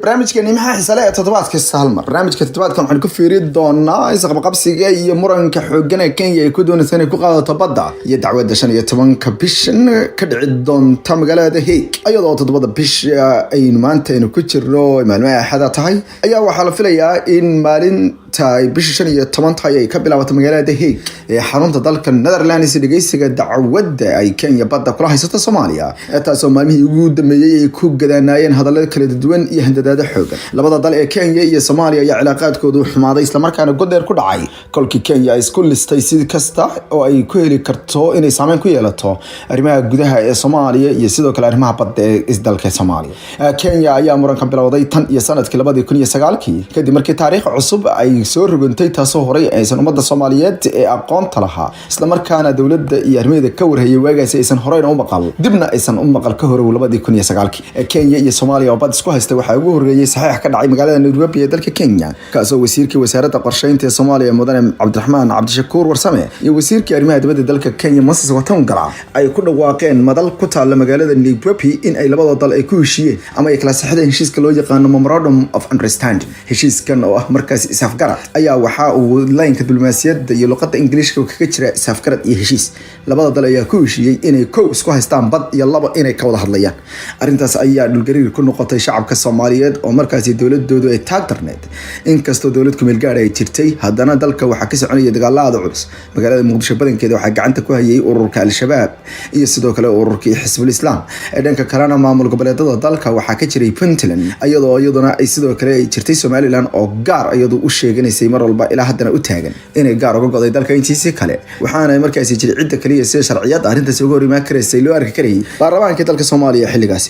Barnaamijkeeni Maxaa Xiisale ee toddobaadkasta hal mar. Barnaamijka toddobaadkan waxaan ku fiiri doonaa isqabqabsiga iyo muranka xooggan ee Kenya ay ku doonaysa inay ku qaadato badda iyo dacwadda 15-ka bishan ka dhici doonta magaalada Hague, iyadoo 7-da bisha aynu maanta aynu ku jirno, maalmaha Axada tahay, ayaa waxaa la filayaa in maalinta ay bisha 15 tahay ay ka bilaabato magaalada Hague ee xarunta dalka Netherlands dhegeysiga dacwadda ay Kenya badda kula haysato Soomaaliya, taasoo maalmihii ugu dambeeyey ay ku gadaanaayeen hadallada kala duwan iyo handadaado xoogan. Labada dal ee Kenya iyo Soomaaliya ayaa cilaaqaadkoodu xumaaday, islamarkaana goddheer ku dhacay kolkii Kenya ay isku listay si kasta oo ay ku heli karto inay saameyn ku yeelato arrimaha gudaha ee Soomaaliya iyo sidoo kale arrimaha badda ee isdalka Soomaaliya. Kenya ayaa muranka bilowday tan iyo sanadkii 2009-kii, kadib markii taariikh cusub ay soo rogantay, taasoo horay aysan ummadda Soomaaliyeed ee aqoonta lahaa, islamarkaana dowladda iyo arrimaheeda ka warhayay waagaasi, aysan horeyna u maqal, dibna aysan u maqal ka horow 2009-kii. Kenya iyo Soomaaliya oo bad isku haysta waxaa ugu horreeyay saxiix ka dhacay magaalada Nairobi ee dalka Kenya, kaasoo wasiirkii wasaaradda qorsheynta ee Soomaaliya, mudane Cabdiraxmaan Cabdishakuur Warsame, iyo wasiirkii arrimaha dibadda dalka Kenya, Moses Wetangula, ay ku dhawaaqeen madal ku taalla magaalada Nairobi in ay labada dal ay ku heshiiyeen ama ay kala saxdeen heshiiska loo yaqaano Memorandum of Understanding. Heshiiskan oo ah markaasi isafgarad ayaa waxa uu laynka diblomaasiyadda iyo luqadda Ingiliishka kaga jira isafgarad iyo heshiis. Labada dal ayaa ku heshiiyey inay kow isku haystaan bad iyo laba inay ka wada hadlayaan. Arrintaas ayaa dhulgariir ku noqotay shacabka Soomaaliyeed oo markaasi dowladoodu ay taag darneed. Inkastoo dowlad kumeel gaadh ay jirtay, haddana dalka waxaa ka soconaya dagaalada culus. Magaalada Muqdisho badankeeda waxaa gacanta ku hayay ururka Al-Shabaab iyo sidoo kale ururkii Xisbul Islaam. Dhanka kalena, maamul goboleedada dalka waxaa ka jiray Puntland, iyadoo iyaduna ay sidoo kale ay jirtay Somaliland oo gaar iyadu u sheeganaysay mar walba, ilaa haddana u taagan inay gaar uga goday dalka intiisii kale. Waxaana markaasi jiray cidda kaliya sida sharciyadda arrintaasi uga hor imaan karaysay loo arki karayay baarlamaankii dalka Soomaaliya. Xilligaasi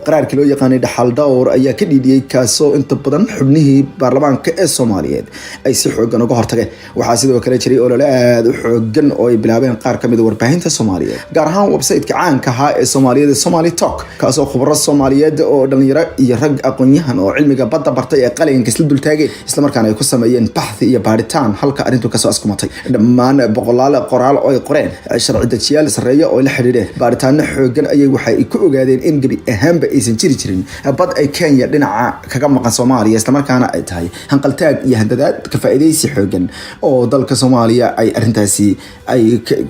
qaraarkii loo yaqaanay dhaxal dhowr ayaa ka dhiidhiyey, kaasoo inta badan xubnihii baarlamaanka ee Soomaaliyeed ay si xoogan uga hortageen. Waxaa sidoo kale jiray olole aada u xoogan oo ay bilaabeen qaar kamid a warbaahinta Soomaaliyeed, gaar ahaan website-ka caanka ahaa ee Soomaaliyeed ee Somali Talk, kaasoo khubaro Soomaaliyeed oo dhalinyaro iyo rag aqoon-yahan oo cilmiga badda bartay ee qalinka isla dultaageen, islamarkaana ay ku sameeyeen baxthi iyo baadhitaan halka arrintu kasoo askumatay. Dhammaan boqolaal qoraal oo ay qoreen sharci dejiyaal sarreeya oo la xidhiidheen baadhitaano xoogan ayay waxay ku ogaadeen in gebi ahaanba aysan jiri jirin bad ay Kenya dhinaca kaga maqan Soomaaliya, islamarkaana ay tahay hanqaltaag iyo handadaad ka faa'iidaysi xoogan oo dalka Soomaaliya ay arrintaasi ay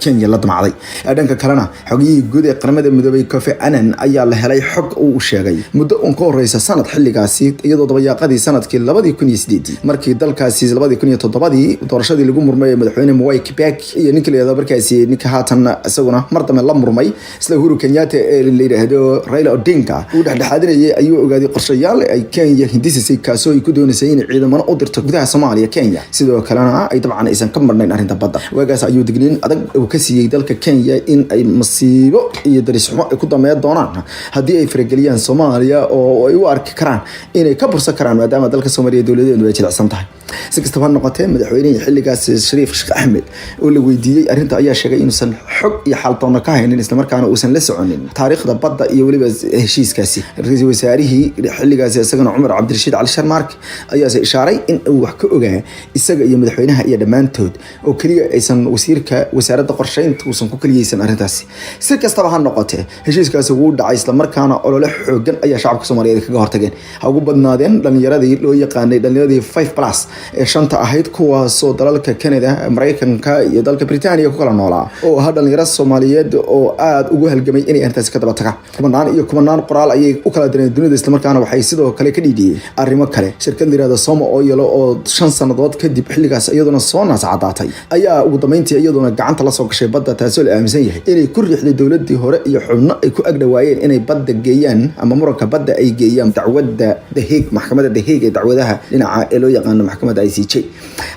Kenya la damacday. Dhanka kalena, xogiyihii guud ee Qaramada Midoobay, Kofi Annan, ayaa la helay xog uu sheegay muddo uun ka horeysa sanad xilligaasi, iyadoo dabayaaqadii sanadkii 2008-dii, markii dalkaasi 2007-dii doorashadii lagu murmay ee madaxweyne Mwai Kibaki iyo ninka la yihahdo markaasi ninka haatan isaguna mar dambe la murmay isla Uhuru Kenyatta ee la yidhaahdo Raila Odinga uu dhexdhexaadinayay, ayuu ogaaday qorshayaal ay Kenya hindisisay, kaasoo ay ku doonaysay inay ciidamano u dirto gudaha Soomaaliya Kenya, sidoo kalena ay dabcan aysan ka marnayn arrinta badda. Waagaas ayuu digniin adag uu ka siiyey dalka Kenya in ay masiibo iyo darisxumo ay ku dameyn doonaan haddii ay farageliyaan Soomaaliya, oo ay u arki karaan inay ka bursan karaan, maadaama dalka Soomaaliya dowladeedu ay jilicsan tahay. Si kastaba ha noqotee, madaxweynihii xilligaas, Shariif Sheekh Axmed, oo la weydiiyey arrinta ayaa sheegay inuusan xog iyo xaaldoona ka haynin, islamarkaana uusan la soconin taariikhda badda iyo weliba heshiiskaasi. Ra-iisul wasaarihii xilligaasi isagana, Cumar Cabdirashiid Cali Sharmaarke, ayaase ishaaray in uu wax ka ogaa isaga iyo madaxweynaha iyo dhammaantood, oo keliya aysan wasiirka wasaaradda qorsheynta uusan ku keliyeysan arrintaasi. Si kastaba ha noqotee, heshiiskaasi wuu dhacay, islamarkaana olole xoogan ayaa shacabka Soomaaliyeed kaga hortageen, ha ugu badnaadeen dhalinyaradii loo yaqaanay dhalinyaradii five plus ee shanta ahayd, kuwaasoo dalalka Canada, Maraykanka iyo dalka Britaniya ku kala noolaa, oo ahaa dhalinyaro Soomaaliyeed oo aada ugu halgamay inay arrintaasi ka daba tagaan. Kumanaan iyo kumanaan qoraal ayay u kala direen dunida, islamarkaana waxay sidoo kale ka dhiidhiyeen arrimo kale. Shirkad la yihahdo Soma Oil oo 5 sannadood kadib xilligaas iyaduna soo naas cadaatay ayaa ugu dambeyntii iyaduna gacanta lasoo gashay badda, taasoo la aaminsan yahay inay ku riixday dowladii hore iyo xubno ay ku agdhawaayeen inay badda geeyaan ama muranka badda ay geeyaan dacwadda The Hague, maxkamadda The Hague ee dacwadaha dhinaca ee loo yaqaano maxkamadda ICJ.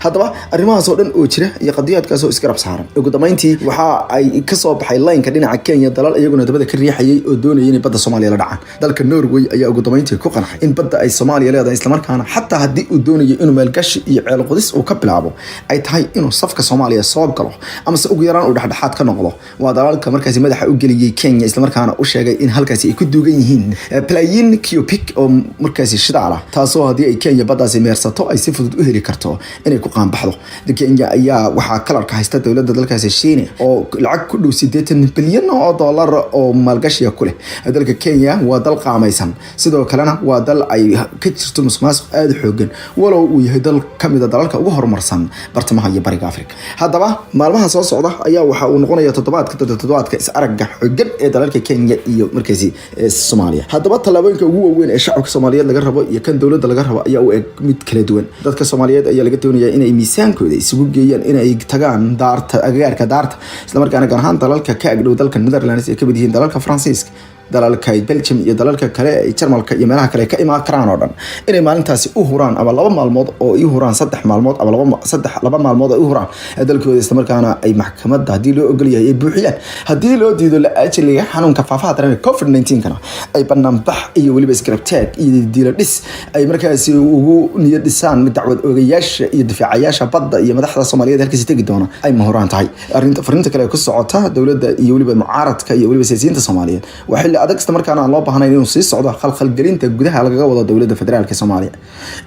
Haddaba, arrimahaas oo dhan oo jira iyo qadiyaadkaas oo isgarab saaran, ugu dambeyntii waxa ay kasoo baxay laynka dhinaca Kenya dalal iyaguna dabada ka riixayay oo doonayay inay badda Soomaaliya la dhacaan. Dalka Norway ayaa ugu dambeyntii ku qancay in badda ay Soomaaliya leedahay, islamarkaana xataa haddii uu doonayo inuu maalgashi iyo ceel qodis uu ka bilaabo, ay tahay inuu safka Soomaaliya soo galo amase ugu yaraan uu dhexdhexaad ka noqdo. Waa dalalka markaasi madaxa u geliyey Kenya, islamarkaana u sheegay in halkaasi ay ku duugan yihiin balaayiin cubic oo markaasi shidaal ah, taasoo haddii ay Kenya baddaasi meersato ay si fudud u heli karto inay ku qaanbaxdo. Kenya ayaa waxaa kalarka haysta dowladda dalkaasi Shiine oo lacag ku dhow 80 bilyan oo dollar oo maalgashiga ku leh dalka Kenya. Waa dal qaamaysan, sidoo kalena waa dal ay ka jirto musuqmaasuq aada u xoogan, walow uu yahay dal kamid a dalalka ugu horumarsan bartamaha iyo bariga Africa. Haddaba maalmaha soo socda ayaa waxa uu noqonaya toddobaadka toddobaadka is aragga xoogan ee dalalka Kenya iyo markaasi Soomaaliya. Haddaba tallaabooyinka ugu waaweyn ee shacabka Soomaaliyeed laga rabo iyo kan dowladda laga rabo ayaa u eg mid kala duwan. Dadka Soomaaliyeed ayaa laga doonaya inay miisaankooda isugu geeyaan inay tagaan daarta, agagaarka daarta, islamarkaana gaar ahaan dalalka ka agdhow dalka Netherlands ay kamid yihiin dalalka Faransiiska, dalalka Belgium iyo dalalka kale, Jarmalka iyo meelaha kale ka imaan karaan oo dhan, inay maalintaasi u huraan ama 2 maalmood oo i huraan, 3 maalmood ama laba saddex 2 maalmood ay u huraan dalkooda, islamarkaana ay maxkamadda haddii loo ogol yahay ay buuxiyaan, haddii loo diido la ajliga xanuunka faafaha daran COVID-19 kana ay banaanbax iyo weliba isgarabtaag iyo diilo dhis ay markaasi ugu niyad dhisaan dacwad oogayaasha iyo difaacayaasha badda iyo madaxda Soomaaliyeed halkaasi tegi doona ay mahuraan tahay. Arrinta fariinta kale ku socota dowladda iyo weliba mucaaradka iyo weliba siyaasiyiinta Soomaaliyeed waa xilli adag, isla markaana aan loo baahnayn inuu sii socdo khalkhalgelinta gudaha lagaga wado dowladda federaalka Soomaaliya.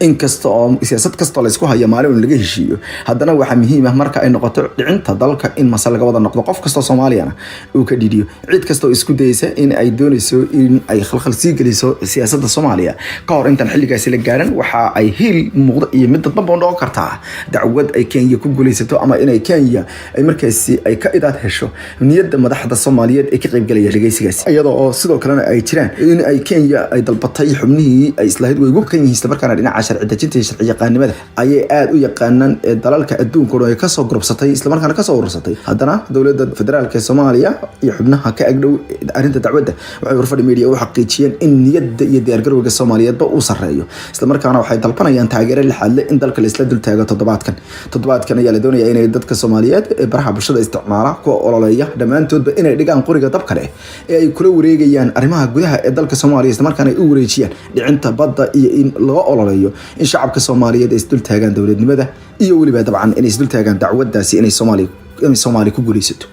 Inkasta oo siyaasad kastoo laysku hayo maalin un laga heshiiyo, haddana waxaa muhiim ah marka ay noqoto dhicinta dalka in mase laga wada noqdo, qof kastoo Soomaaliyana uu ka dhiidiyo. Cid kastoo isku dayeysa in ay dooneyso in ay khalkhal sii geliso siyaasadda Soomaaliya ka hor intaan xilligaasi la gaarin, waxa ay hiil muuqda iyo mid dadban boo noqon kartaa dacwad ay Kenya ku guuleysato ama inay Kenya ay markaasi ay ka idaad hesho niyadda madaxda Soomaaliyeed ee ka qaybgalaya dhegeysigaasi, iyadoo oo sidoo kalena ay jiraan in ay Kenya ay dalbatay xubnihii ay islahayd way ugu kan yihiin, islamarkaana dhinaca sharci dejinta iyo sharci yaqaanimada ayay aada u yaqaanaan ee dalalka adduunka o dhan ay kasoo gurubsatay, islamarkaana kasoo urursatay. Haddana dowladda federaalka ee Soomaaliya iyo xubnaha ka agdhow arrinta dacwadda waxay Warfadhi Media u xaqiijiyeen in niyadda iyo diyaargarowga Soomaaliyeedba uu sarreeyo, islamarkaana waxay dalbanayaan taageero lixaadle in dalka laisla dultaago. Toddobaadkan ayaa la doonaya inay dadka Soomaaliyeed ee baraha bulshada isticmaala, kuwa ololeeya, dhammaantoodba inay dhigaan qoriga dabka leh ee ay kula wareegayaan arrimaha gudaha ee dalka Soomaaliya, islamarkaana ay u wareejiyaan dhicinta badda iyo in loo ololeeyo in shacabka Soomaaliyeed ay isdul taagaan dowladnimada iyo weliba dabcan inay isdul taagaan dacwadaasi inay Soomaaliya ku guuleysato.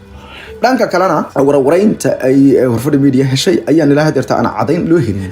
Dhanka kalena, warwareynta ay Horfadhi Media heshay ayaan ilaa hadeerta aan cadayn loo helin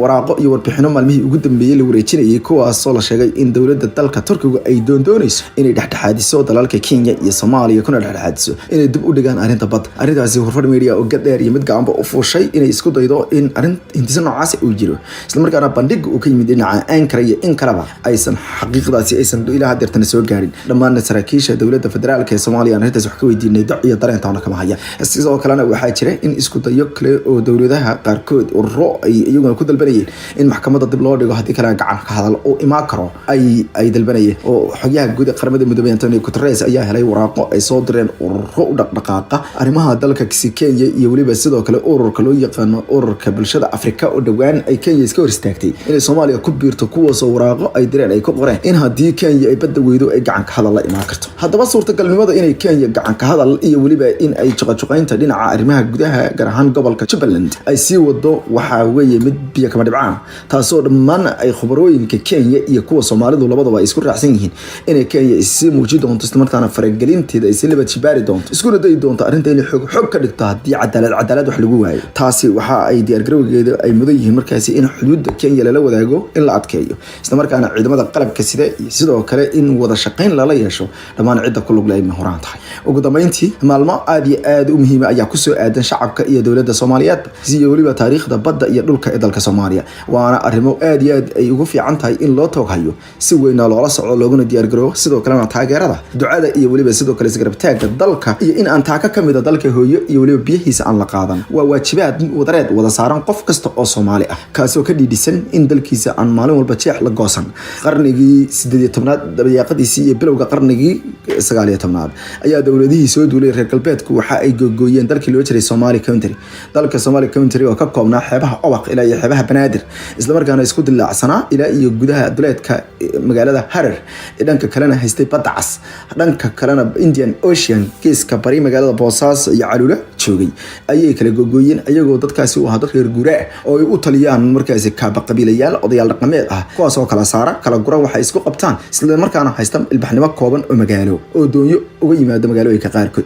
waraaqo iyo warbixino maalmihii ugu dambeeyey la wareejinayay, kuwaasoo la sheegay in dowladda dalka Turkiga ay doondoonayso inay dhexdhexaadiso dalalka Kenya iyo Soomaaliya, kuna dhexdhexaadiso inay dib u dhigaan arrinta badda. Arrintaasi Horfadhi Media oo gad dheer iyo mid gacanba u fuushay inay isku daydo in arrin hindise noocaasi uu jiro, islamarkaana bandhig uu ka yimid dhinaca Ankara iyo in kaleba aysan xaqiiqdaasi aysan ilaa hadeertana soo gaarin. Dhammaanna saraakiisha dowladda federaalka ee Soomaaliya aan arrintaas wax ka weydiinay doc iyo dareentoona kama haya. Sidoo kalena waxaa jira in isku dayo kale oo dowladaha qaarkood ururo ay iyaguna ku dalbanayeen in maxkamadda dib loo dhigo, haddii kalena gacan ka hadal uu imaan karo ay dalbanayeen, oo xogyaha guud ee Qaramada Midoobay Antonio Guterres ayaa helay waraaqo ay soo direen ururo u dhaqdhaqaaqa arrimaha dalka Kenya iyo weliba sidoo kale ururka loo yaqaano Ururka Bulshada Afrika, oo dhowaan ay Kenya iska hor istaagtay inay Soomaaliya ku biirto, kuwaasoo waraaqo ay direen ay ku qoreen in haddii Kenya ay badda weydo ay gacan ka hadal la imaan karto. Haddaba suurtagalnimada inay Kenya gacan ka hadal iyo weliba in ay juqajuqaynta dhinaca arrimaha gudaha, gaar ahaan gobolka Jubbaland, ay sii wado waxaa weeye mid biyo kama dhibcaan, taasoo dhammaan ay khubarooyinka Kenya iyo kuwa Soomaalidu labadaba ay isku raacsan yihiin inay Kenya issii muuji doonto, islamarkaana faragelinteeda ay si laba jibaari doonto, iskuna dayi doonto arrinta inay xog xog ka dhigto haddii cadaalad wax lagu waayo. Taasi waxa ay diyaargarowgeeda ay mudan yihiin markaasi in xuduudda Kenya lala wadaago in la adkeeyo, islamarkaana ciidamada qalabka sida iyo sidoo kale in wada shaqayn lala yeesho dhammaan cidda ku lug leh ay mahuraan tahay. Ugu dambeyntii, maalmo aada iyo aada u muhiima ayaa kusoo aadan shacabka iyo dowladda Soomaaliyeed iyo weliba taariikhda badda iyo dhulka ee dalka Soomaaliya, waana arrimo aada iyo aad ay ugu fiican tahay in loo tooghayo, si weyna loola socdo, looguna diyaargaroobo. Sidoo kalena taageerada, ducada iyo weliba sidoo kale isgarabtaagga dalka iyo in aan taaka kamid a dalka hooyo iyo weliba biyihiisa aan la qaadan waa waajibaad wadareed wada saaran qof kasta oo Soomaali ah, kaasoo ka dhiidhisan in dalkiisa aan maalin walba jeex la goosan. Qarnigii 18aad dabayaaqadiisii iyo bilowga qarnigii 19aad ayaa dowladihii soo duulay reer galbeedku waxa ay googooyeen dalkii loo jiray Somali Country. Dalka Somali Country oo ka koobnaa xeebaha Obaq ilaa iyo xeebaha Banaadir, islamarkaana isku dilaacsanaa ilaa iyo gudaha duleedka magaalada Harar, dhanka kalena haystay Badda Cas, dhanka kalena Indian Ocean, geeska bari magaalada Boosaaso iyo Caluula joogay, ayay kala googooyeen, ayagoo dadkaasi u ahaa dad reer guuraa oo ay u taliyaan markaasi kaaba qabiilayaal, odayaal dhaqameed ah, kuwaas oo kala saara, kala gura waxay isku qabtaan, isla markaana haysta ilbaxnimo kooban oo magaalo oo doonyo uga yimaado magaalooyinka qaarkood.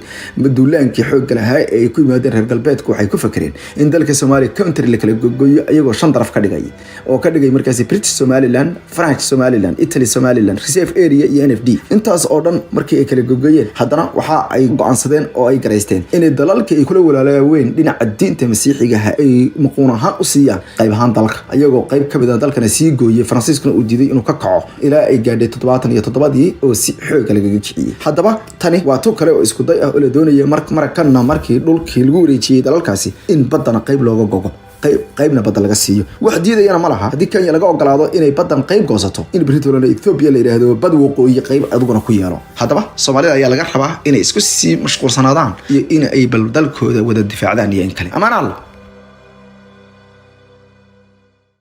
Duulaankii xoogga lahaa ee ay ku yimaadeen reer galbeedku waxay ku fakereen in dalka Soomaaliya Country la kala gogoyo, ayagoo shan daraf ka dhigay, oo ka dhigay markaasi British Somaliland, French Somaliland, Italy Somaliland, Reserve Area iyo NFD. Intaas oo dhan markii ay kala gogoyeen, haddana waxa ay go-aansadeen oo ay garaysteen inay dalalka ay ay kula walaalaweyn dhinaca diinta Masiixigaha ay muquun ahaan u siiyaan qayb ahaan dalka, iyagoo qayb kamid a dalkana sii gooyey. Faransiiskuna uu diiday inuu ka kaco ilaa ay gaadhay 77-dii oo si xooga lagaga kiciyey. Haddaba tani waa tu kale oo isku day ah oo la doonaya marakanna markii dhulkii lagu wareejiyey dalalkaasi in baddana qayb looga gogo, qaybna badda laga siiyo. Wax diidayana ma laha haddii Kenya laga ogolaado inay baddan qayb goosato, in Britolana Ethiopia la yidhaahdo bad waqooyi qayb adiguna ku yeelo. Haddaba Soomaalida ayaa laga rabaa inay isku sii mashquulsanaadaan iyo in ay bal dalkooda wada difaacdaan iyo in kale. Amaan Allah.